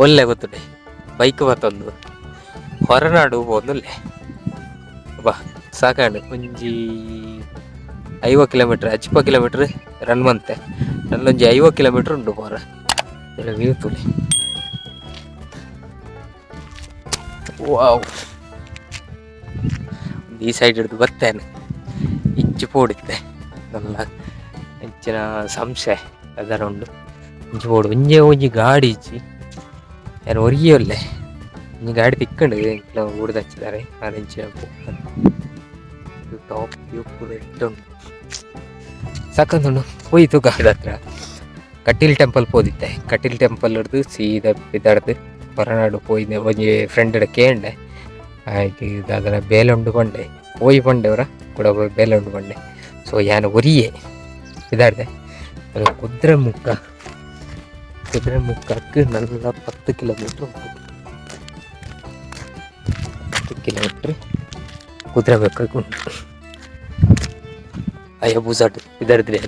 ಒಲ್ಲೆ ಗೊತ್ತುಂಡೆ ಬೈಕ್ ಬತ್ತೊಂದು ಹೊರನಾಡು ಪೋಂದುಲ್ಲೆ. ಬಾ ಸಾಕಾಂಡ್. ಒಂಜಿ 50 ಕಿಲೋಮೀಟ್ರ್, 50 ಕಿಲೋಮೀಟ್ರ್ ರನ್ ಮಂತೆ. ನಲ್ಲೊಂಜಿ 50 ಕಿಲೋಮೀಟ್ರ್ ಉಂಡು ಪೋರ. ವ್ಯೂ ತೂಲೆ. ವಾವ್, ಈ ಸೈಡ್ ಹಿಡ್ದು ಬತ್ತೇನೆ ಇಂಚು ಪೋಡಿತ್ತೆ. ನಲ್ಲ ಇಂಚಿನ ಸಂಸೆ ಅದರ ಉಂಡು. ಇಂಚು ಪೋಡು. ಒಂಜೇ ಒಂಜಿ ಗಾಡಿ ಇಜ್ಜಿ. ಯಾರು ಒರಿಯೊಲ್ಲೆ. ಒಂಜಿ ಗಾಡಿ ತಿಕ್ಕಂಡು ಎಂಕ್ಲ ಊರ್ದ ಹಚ್ಚಿದ್ದಾರೆ. ಆರ್ ಇಂಚಿನ ಟಾಪ್ ವ್ಯೂ ಪೂರ ಎಡ್ಡೆ ಉಂಡು, ಸಕ್ಕತ್ತುಂಡು. ಪೋಯಿ ತೂಕ. ಹತ್ರ ಕಟೀಲ್ ಟೆಂಪಲ್ ಪೋದಿತ್ತೆ. ಕಟೀಲ್ ಟೆಂಪಲ್ ಹಿಡ್ದು ಸೀದಾ ಪಿದಾಡ್ದು ಹೊರನಾಡು ಪೋಯಿದೆ. ಒಂಜಿ ಫ್ರೆಂಡ್ ಕೇಂಡೆ, ಆಯ್ತು ದಾದನ ಬೇಲೆ ಉಂಡು ಪಂಡೆ. ಪೋಯಿ ಪಂಡೆ ಅವರ ಕೂಡ ಬೇಲೆ ಉಂಡು ಪಂಡೆ. ಸೊ ಯಾನ್ ಒರಿಯೆ ಪಿದಾಡ್ದೆ. ಅದು ಕುದುರೆ ಮುಖ. ಕುದುರೆ ಮುಖಕ್ಕೆ ನಲ್ಲ 10 ಕಿಲೋಮೀಟ್ರ್ ಉಂಟು. 10 ಕಿಲೋಮೀಟ್ರ್ ಕುದುರೆ ಮುಖಕ್ಕೆ ಉಂಟು. ಅಯ್ಯ, ಬೂಸಾಟು ಪಿದಾಡ್ದ್ರೆ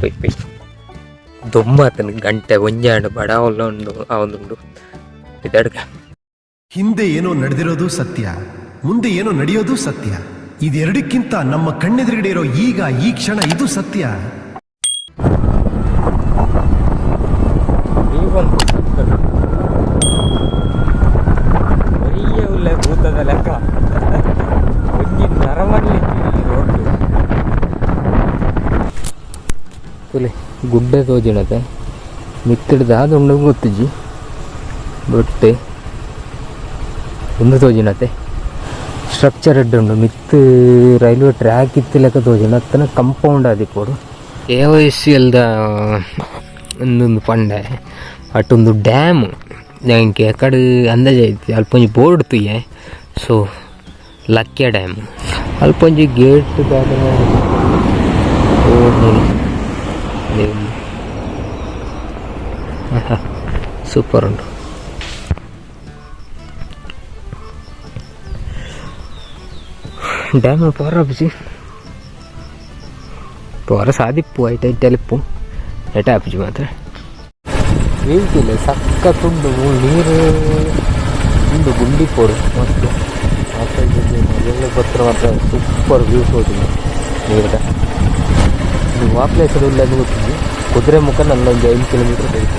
ಪೊಯ್ ಪೊಯ್. ದೊಮ್ಮತನ ಗಂಟೆ ಒಂಜಾಂಡ್ ಬಡಾವಲ್ಲ ಉಂಡು, ಆವೊಂದುಂಡು. ಪಿದಾಡ್ಗ. ಹಿಂದೆ ಏನೋ ನಡೆದಿರೋದು ಸತ್ಯ, ಮುಂದೆ ಏನೋ ನಡೆಯೋದು ಸತ್ಯ. ಇದೆರಡಕ್ಕಿಂತ ನಮ್ಮ ಕಣ್ಣೆದುರುಗಡೆ ಇರೋ ಈಗ ಈ ಕ್ಷಣ ಇದು ಸತ್ಯ. ಒರಿಯೇ ಉಲ್ಲೆ ಭೂತದ ಲೆಕ್ಕ. ಒಂಜಿ ನರಮಲ್ಲಿ ರೋಡ್ ತುಲೆ. ಗುಡ್ಡೆ ತೋಜಿನತೆ. ಮಿತ್ತಡ್ ದಾದ ಉಂಡು ಗೊತ್ತಿಜ್ಜಿ, ಬಟ್ ಒಂದು ತೋಜಿನತೆ ಸ್ಟ್ರಕ್ಚರ್ ಎಡ್ಡೆ ಉಂಡು. ಮಿತ್ತು ರೈಲ್ವೆ ಟ್ರ್ಯಾಕ್ ಇತ್ತು ಲೆಕ್ಕ ತೋಜುಂಡು, ಅತ್ತನ ಕಂಪೌಂಡ್ ಆದಿಪ್ಪೊಡು. ಎ ವೈ ಸಿ ಎಲ್ದ ಒಂದೊಂದು ಪಂಡೆ ಅಟ್ಟೊಂದು ಡ್ಯಾಮ್. ಎಂಕ್ ಎಕಡೆ ಅಂದಾಜು ಐತಿ. ಅಲ್ಪ ಒಂಜಿ ಬೋರ್ಡ್ ತೂಯೆ. ಸೊ ಲಕ್ಯ ಡ್ಯಾಮ್. ಅಲ್ಪ ಒಂಜಿ ಗೇಟ್ ದಾದ. ಓ, ಸೂಪರ್ ಉಂಟು. ಡ್ಯಾಮ್ ಪೋರ ಬಿಸಿ ಪೋರ ಸಾದಿಪ್ಪು. ಐಟ್ ಐಟಲಿಪ್ಪು ಎಟ ಆಪುಜಿ ಮಾತ್ರ. ವ್ಯೂ ತೂಲೆ, ಸಕ್ಕತ್ತುಂಡು. ಮೂಲು ನೀರು ಉಂಡು, ಗುಂಡಿ ಪೋಡು ಮಸ್ತ್. ಪತ್ರ ಮಾತ್ರ ಸೂಪರ್ ವ್ಯೂ ತೋಜುಂಡು ನೀರ್ದ. ನೀವು ಆ ಪ್ಲೇಸ್ ಉಲ್ಲ ಗೊತ್ತಿದ್ದು. ಕುದುರೆ ಮುಖ ನನ್ನ ಒಂದು 5 ಕಿಲೋಮೀಟರ್ ಬೇಕು.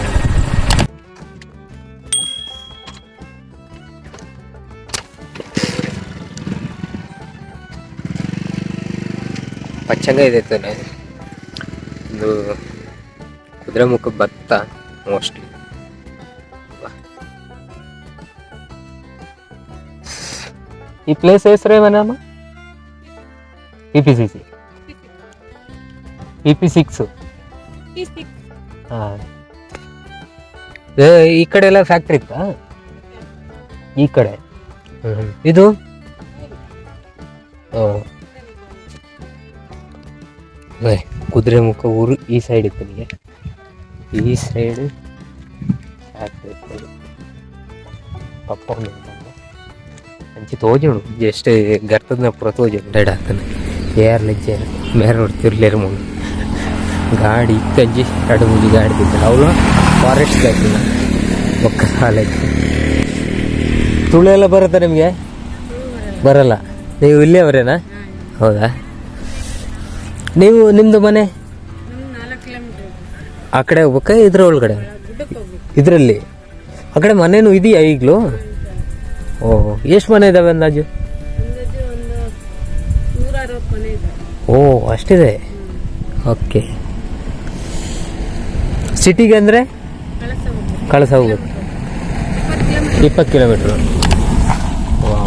ಪಚ್ಚಂಗ ಇದೆ ತಾನೆ. ಒಂದು ಕುದುರೆಮುಖ ಭತ್ತ ಮೋಸ್ಟ್ಲಿ. ಈ ಪ್ಲೇಸ್ ಹೆಸರೇನಮ್ಮ? PPCC, PP 6. ಹಾಂ, ಈ ಕಡೆ ಎಲ್ಲ ಫ್ಯಾಕ್ಟ್ರಿ ಇತ್ತಾ ಈ ಕಡೆ? ಇದು ಕುದುರೆಮುಖ ಊರು ಈ ಸೈಡ್ ಇತ್ತು ನಿಮಗೆ. ಈ ಸೈಡ್ ಫ್ಯಾಕ್ಟ್ರಿ ಇತ್ತು. ಪಪ್ಪ ಅಂಚಿ ತೋಜುಂಡು. ಜಸ್ಟ್ ಗರ್ತದ ಪೂರ ತೋಜುಂಡು. ಡೆಡ್ ಆಗ್ತಾನೆ ಏರ್ಲ ಇಜ್ಜೆರ್. ಮೇರೆ ಹೊಡ್ತಿರ್ಲೇರು. ಮೂಲು ಗಾಡಿ ಇತ್ತಂಜಿ, ಎರಡು ಮೂಜಿ ಗಾಡಿ ತಿಂತಾರೆ. ಅವಳು ಫಾರೆಸ್ಟ್ ಗಾಡಿ ಬೊಕ್ಕ ಸಾಲ. ತುಳು ಎಲ್ಲ ಬರುತ್ತಾ ನಿಮಗೆ? ಬರಲ್ಲ. ನೀವು ಇಲ್ಲೇ ಅವರೇನಾ? ಹೌದಾ? ನೀವು ನಿಮ್ಮದು ಮನೆ ಆ ಕಡೆ ಹೋಗ್ಬೇಕಾ, ಇದ್ರ ಒಳಗಡೆ? ಇದರಲ್ಲಿ ಆ ಕಡೆ ಮನೇನು ಇದೆಯಾ ಈಗಲೂ? ಓ, ಎಷ್ಟು ಮನೆ ಇದಾವೆ ಅಂದಾಜು? ಅಂದಾಜು ಒಂದು 160 ಮನೆ ಇದೆ. ಓ, ಅಷ್ಟಿದೆ. ಓಕೆ. ಸಿಟಿಗೆ ಅಂದರೆ? ಕಳಸ ಹೋಗ್ಬೇಕು. ಕಳಸ ಹೋಗ್ಬೇಕು. 20 ಕಿಲೋಮೀಟರ್. 20 ಕಿಲೋಮೀಟ್ರ್. ವಾ,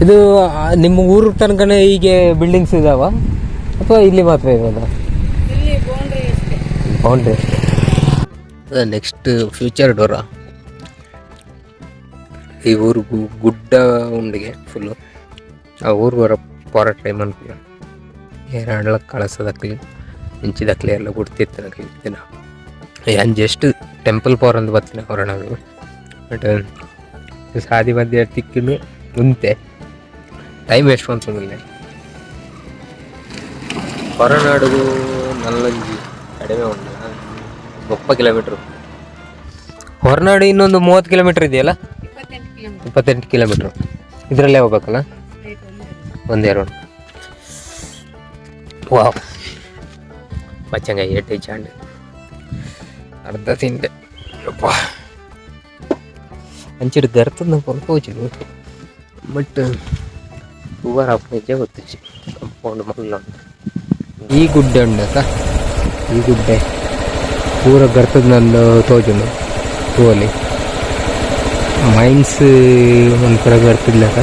ಇದು ನಿಮ್ಮ ಊರು ತನಕನೇ ಹೀಗೆ ಬಿಲ್ಡಿಂಗ್ಸ್ ಇದಾವ ಅಥವಾ ಇಲ್ಲಿ ಮಾತ್ರ ಇರೋದಾ? ಇಲ್ಲಿ ಬೌಂಡ್ರಿ ಅಷ್ಟೇ. ಬೌಂಡ್ರಿ ಅಷ್ಟೇ. Next future Dora. ಈ ಊರು ಗುಡ್ಡ ಉಂಡಿಗೆ ಫುಲ್ಲು. ಆ ಊರು ಬರೋ ಪೋರ ಟ್ರೈ ಮನ್ಪುನ. ಏರಾಂಡಲ ಕಳಸದಕ್ಲಿ ಇಂಚಿದಕ್ಲಿ ಎಲ್ಲ ಗುಡ್ತಿತ್ತು ನಕ್ಲಿ ದಿನ. ಯಾನ್ ಜಸ್ಟ್ ಟೆಂಪಲ್ ಪೋರಂದು ಬತ್ತಿನ ಹೊರನಾಡು. ಬಟ್ ಸಾದಿ ಮಧ್ಯ ತಿಕ್ಕಿನ ಉಂತೆ. Time waste ಮನ್ಪೊಂದುಲ್ಲೆ. ಹೊರನಾಡುಗು ನಲ್ಲೊಂಜಿ ಕಡಿಮೆ ಉಂಡು. 30 ಕಿಲೋಮೀಟ್ರ್. ಹೊರನಾಡು ಇನ್ನೊಂದು 30 ಕಿಲೋಮೀಟ್ರ್ ಇದೆಯಲ್ಲ? 28 ಕಿಲೋಮೀಟರ್. 28 ಕಿಲೋಮೀಟ್ರ್. ಇದರಲ್ಲೇ ಹೋಗ್ಬೇಕಲ್ಲ? ರೈಟ್, ಒಂದೇ. ಒಂದೇ ರೋಡ್. ವಾವ್, ಬಚ್ಚಂಗಾಯಿ ಎಟ್ಟೆ ಚಾಂಡ್ ಅರ್ಧ ತಿಂಡೆ. ಯಪ್ಪ, ಅಂಚಿಡು ಗರ್ತದ ಪೊಲ್ಪೋಚು, ಬಟ್ ಹೂವಾರ ನಿಜ ಗೊತ್ತಿಚ್ಚಿ ಕಾಂಪೌಂಡ್ ಮಲ್ಲ. ಈ ಗುಡ್ಡೆ ಉಂಡತ, ಈ ಗುಡ್ಡೆ ಪೂರ ಗರ್ತದ ನಂದು ತೋಜುಂಡು ತೂವಲಿ. ಮೈನ್ಸ್ ಒಂಥರ ಗರ್ತದ್ಲಕ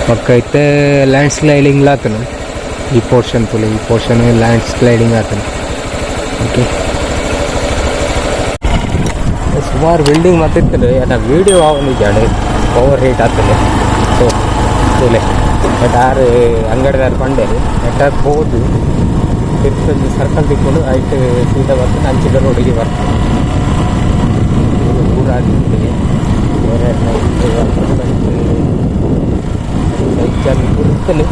ಪಕ್ಕ ಇತ್ತೆ ಲ್ಯಾಂಡ್ ಸ್ಲೈಡಿಂಗ್ ಆತನ. ಈ ಪೋರ್ಷನ್ ತೂಲೆ, ಈ ಪೋರ್ಷನ್ ಲ್ಯಾಂಡ್ ಸ್ಲೈಡಿಂಗ್ ಆತನ. ಓಕೆ, ಸುಮಾರು ಬಿಲ್ಡಿಂಗ್ ಮಾತಿತ್ತು. ನಾ ವೀಡಿಯೋ ಆವೊಂದಿಜ್ಜಾಂಡ್, ಓವರ್ ಹೀಟ್ ಆತಂಡ್. ಸೊ ತೂಲೆ, ಬಟ್ ಆರ್ ಅಂಗಡಿದಾರ್ ಪಂಡೇರು, ನೆಟ್ಟ ಪೋದು ತಿರ್ತೊಂಜಿ ಸರ್ಕಲ್ ತಿಕ್ಕುಂಡು, ಐಟ್ ಸೀದಾ ಬರ್ತದೆ, ಅಂಚಿದ ರೋಡಿಗೆ ಬರ್ತದೆ. ಊರಾದಿತ್ತೆ ಬೇರೆ ಹೆಚ್ಚಾಗಿ ಗುರುತಲು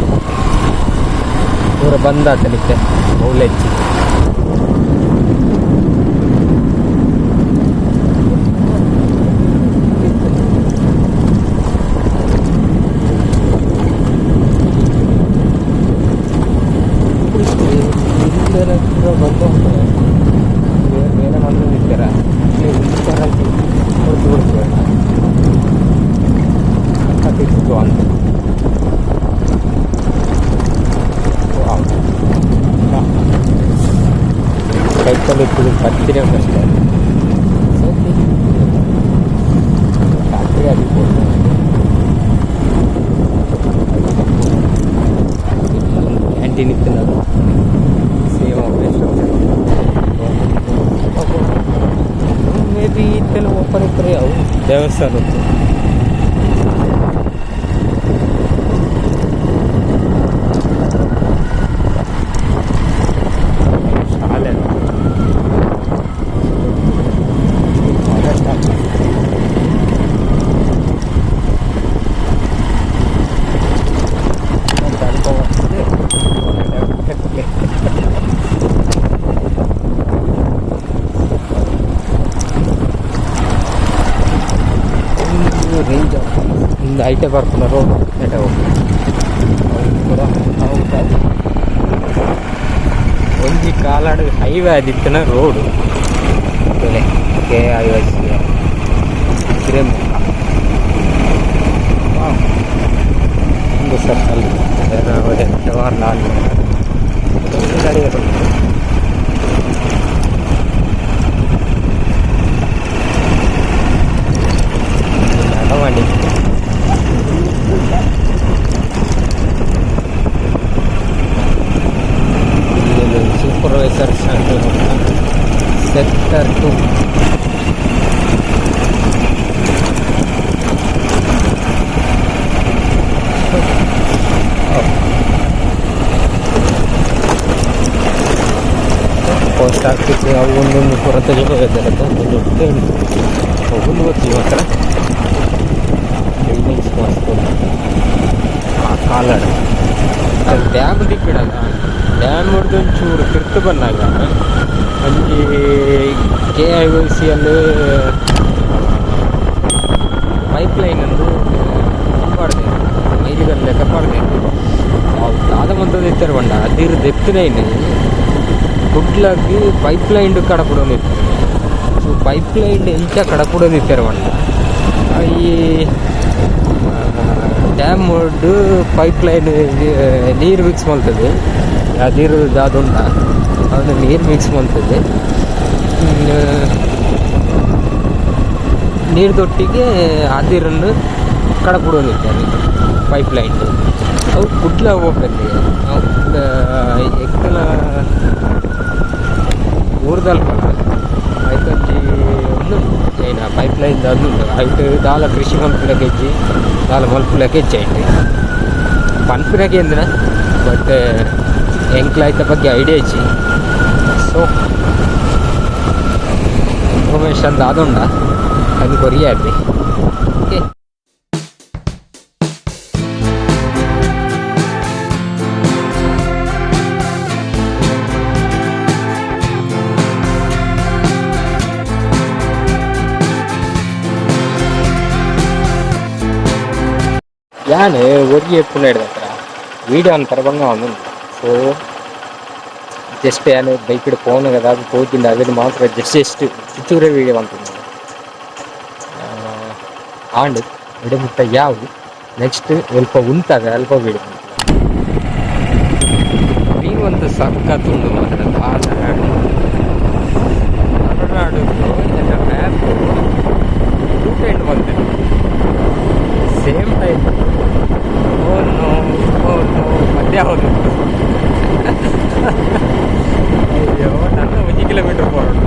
ಪೂರ ಬಂದ್ ಆತನಿತ್ತೆ ಬಹು ಹೆಚ್ಚಿ. ಇಲ್ಲೆಲ್ಲ ಪೂರ ಬಂದು ಬೇರೆ ಬೇರೆ ಮಂದಿ ಇರ್ತಾರ. ಕೊಡ್ತು ಕೊಡ್ತೀವಿ ಕತ್ತಿತ್ತು ಅಂತ. ವಾವ್, ಕೈತಲ್ಲಿ ಇತ್ತು ಬತ್ತಿನೇ ಅಷ್ಟೇ. ಫ್ಯಾಕ್ಟ್ರಿ ಆಗಿರ್ಬೋದು. ಕ್ಯಾಂಟೀನ್ ಇತ್ತು ನಾವು, ಸೇಮ್ ಅವೇ ಸ್ಟ್ರಕ್ಚರ್. ಮೇ ಬಿ ಇತ್ತೆಲ್ಲ ಓಪನ್ ಇತ್ತು ಅವು ದೇವಸ್ಥಾನ ಇತ್ತು. ಶಾಲೆ ಫಾರೆಸ್ಟ್. ಒಂದು ರೇಂಜ್ ಒಂದು ಐಟೆ ಬರ್ಪುನ ರೋಡ್ ಎಡೆ ಪೂರ. ಅವು ಒಂಜಿ ಕಾಲಾಡ್ ಹೈವೇ ಆದಿತ್ತಿನ ರೋಡ್. ಕೆಐವೈಸಿ ಕುದುರೆಮುಖ ಒಂದು ಸರ್ಕಲ್, ಜವಾಹರ್ಲಾಲ್ ಗಾಡಿ. ನಡಮಣಿ. Supervisor sector 2. Post office ಅವು ಒಂದೊಂದು ಪೂರ ತಗೊಳ್ಳೋದಲ್ಲ, ಒಂದು ದೊಡ್ಡ ಉಂಟು. ಒಂದು ಗೊತ್ತಿಲ್ಲ ಮಾತ್ರ. ಬಿಲ್ಡಿಂಗ್ಸ್ ಮಸ್ತ್ ಉಂಟು. ಆ ಕಾಲಡ್ ಡ್ಯಾಮ್ ದಿಕ್ಕಿಡಲ್ಲ, ಡ್ಯಾಮ್ ಹೊಡೆದು ಒಂಚೂರು ತಿರ್ತು ಬಂದಾಗ ಒಂಜಿ ಕೆಐವೈಸಿಯಲ್ಲಿ ಪೈಪ್ ಲೈನ್ ಒಂದು ಪಾಡ್ದೆ, ಮೈಲಿಗಲ್ಲು ಲೆಕ್ಕ ಪಾಡ್ದೆ. ಅವು ದಾದ ಮಂತೊಂದು ಇತ್ತೆರ್ ಪಂಡ ಅದಿರ್ ದೆತ್ತುನ ಇನಿ ಕುಡ್ಲಗ್ ಪೈಪ್ ಲೈನ್ ಕಡಪುಡೊಂದು ಇತ್ತೆರ್. ಸೊ ಪೈಪ್ ಲೈನ್ ಎಂಚ ಕಡಪುಡೊಂದು ಇತ್ತೆರ್ ಪಂಡ, ಈ ಡ್ಯಾಮ್ ಪೈಪ್ ಲೈನ್ ನೀರು ಮಿಕ್ಸ್ ಮಲ್ತದೆ. ಅದಿರು ದಾದ ಉಂಡ ಅವನು ನೀರು ಮಿಕ್ಸ್ ಮಲ್ತದೆ. ನೀರ್ದೊಟ್ಟಿಗೆ ಅದಿರನ್ನು ಕಡಪುಡೊಂದಿತ್ತೆರ್ ಪೈಪ್ ಲೈನ್. ಅವು ಕುಡ್ಲ ಓಪನ್ ಅವು ಎಕ್ಕಲ ಊರ್ದಲ್ಪ ಐತೊಂಜಿ ಉಂದುಂಡು ಏನ ಪೈಪ್ ಲೈನ್ ಉಂಡು. ಐಟ್ ದಾಲ ಕೃಷಿ ಮಲ್ಪುನಕ್ಕೆ ಇಜ್ಜಿ, ದಾಲ ಮಲ್ಪುನಕ್ಕೆ ಇಜ್ಜಿ. ಐಟ್ ಪನ್ಪಿನಕ್ಕೆ ಎಂದಿನ, ಬಟ್ ಎಂಕ್ಲ ಐತ ಬಗ್ಗೆ ಐಡಿಯಾ ಇಜ್ಜಿ. ಸೊ ಇನ್ಫಾರ್ಮೇಷನ್ ದಾದುಂಡ ಅದು ಕೊರಿಯಾರ್ರಿ. ಓಕೆ. ಯಾನ್ ಒರಿ ಎಪ್ಪುನ ಹಿಡ್ದತ್ರ ವೀಡಿಯೋ ಅಂತರ ಬಂಗ ಒಂದು. ಸೊ ಜಸ್ಟ್ ಯಾನ್ ಬೈಕ್ ಫೋನ್ ಅದಾದ ತೋಜಿಂದ ಅದನ್ನು ಮಾತ್ರ ಜಸ್ಟ್ ಜಸ್ಟ್ ಚುಚ್ಚೂರೇ ವೀಡಿಯೋ ಬಂತು. ಆಂಡ್ ಇಡಮುಟ್ಟ ಯಾವು ನೆಕ್ಸ್ಟ್ ಅಲ್ಪ ಉಂತಾಗ ಅಲ್ಪ ವೀಡಿಯೋ. ಒಂದು ಸಖತ್ ಉಂಡು ಮಾತ್ರ. ಹೊರನಾಡು ಮ್ಯಾಪ್ ರೂಟ್ ಎಂಡ್ ಬಂತೆ same time. Oh no, oh no, ಮಧ್ಯ ಹೌದು. ಅಯ್ಯೋ, ನನ್ನ 1 ಕಿಲೋಮೀಟರ್ ಪೋರೊಡು.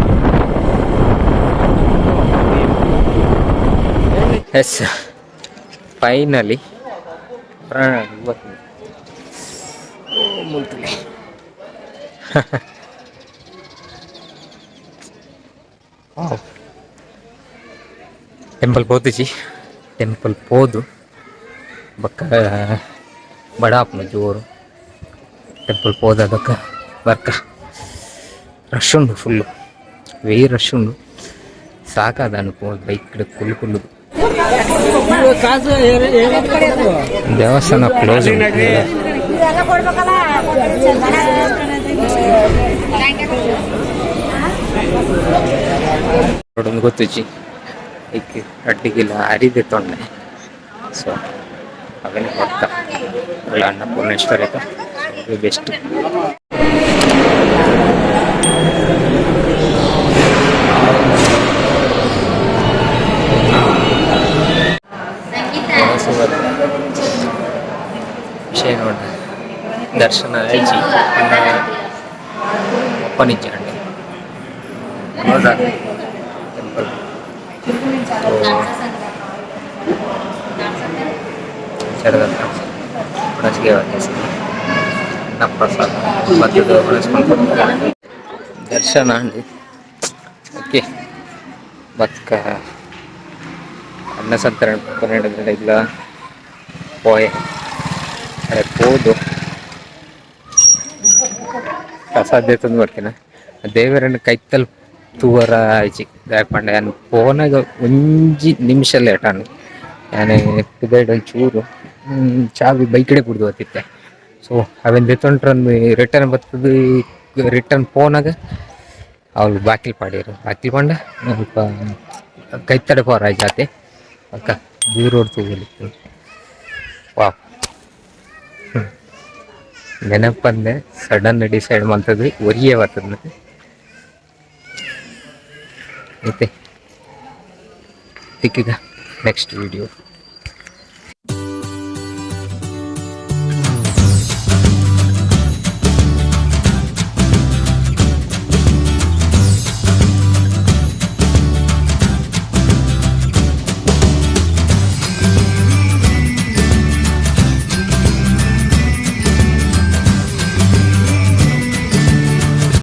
ಎಸ್, ಫೈನಲಿ ಇವತ್ತು ಮುಲ್ತುಲೆ ಟೆಂಪಲ್ ಪೋತುಜಿ. ಟೆಂಪಲ್ ಪೋದು ಬೊಕ್ಕ ಬಡಾಪ್ನ ಜೋರು. ಟೆಂಪಲ್ ಪೋದ ಬೊಕ್ಕ ಬರ್ಕ. ರಶ್ ಉಂಡು, ಫುಲ್ಲು ವೆರಿ ರಶ್ ಉಂಡು. ಸಾಕಾದ ಬೈಕ್ ಕುಲ್ಲು ಕುಲ್ಲು. ದೇವಸ್ಥಾನ ಕ್ಲೋಸ್ ಉಂಟು. ಒಂದು ಗೊತ್ತುಜಿ, ಐಕ್ ಅಡ್ಡಿಗಿಲ್ಲ ಅರಿದೆ ತೊಂಡೆ. ಸೊ ಅವೆಲ್ಲ ಕೊಡ್ತ ಅನ್ನಪೂರ್ಣೇಶ್ವರಿ ಬೆಸ್ಟ್. ವಿಷಯ ನೋಡ ದರ್ಶನ ಆಯ್ಚಿ ಒಪ್ಪನಿಜ್ಜಾಂಡ್ ಟೆಂಪಲ್. ಉಣಸಿಗೆ ಪ್ರಸಾದ ಬತ್ತದ ಉಣಸ್ಕೊಂಡು ದರ್ಶನ ಅಂಡ್ ಓಕೆ. ಬತ್ಕ ಅನ್ನ ಸಂತರಣೆ ಇಲ್ಲ ಪೋಯೆ. ಅರೆ ಪೋದು ಪ್ರಸಾದ ತಂದು ಬರ್ತೀನಿ. ದೇವರನ್ನು ಕೈತಲ್ ತೂವರ ಆಯ್ಚಿ. ದಾಯೆ ಪಂಡ ಯಾನ್ ಪೋನಾಗ ಒಂಜಿ ನಿಮಿಷ ಲೇಟ್ ಆಂಡ್. ಯಾನ್ ಪಿದಯ್ಡ್ ಒಂಚೂರು ಚಾವಿ ಬೈಕಡೆ ಕುಡ್ದು ಬತ್ತಿತ್ತೆ. ಸೊ ಅವೆನ್ ದೆತೊಂಟ್ರನ್ ರಿಟರ್ನ್ ಬರ್ತದೆ. ರಿಟರ್ನ್ ಪೋನಾಗ ಅವ್ಳು ಬಾಕಿಲ್ ಪಾಡ್ಯೆರ್. ಬಾಕಿಲ್ ಪಂಡ ಅಲ್ಪ ಕೈತಡೆ ಪೋರ ಜಾತೆ. ಅಕ್ಕ ದೂರೋಡ್ ತೂವೊಲಿತ್ತು. ವಾ, ನೆನಪಂದೆ ಸಡನ್ ಡಿಸೈಡ್ ಮಲ್ತದು ಒರಿಯೇ ಬರ್ತದೆ. ಐತೆ ತಿಕ್ಕಿಗ ನೆಕ್ಸ್ಟ್ ವಿಡಿಯೋ.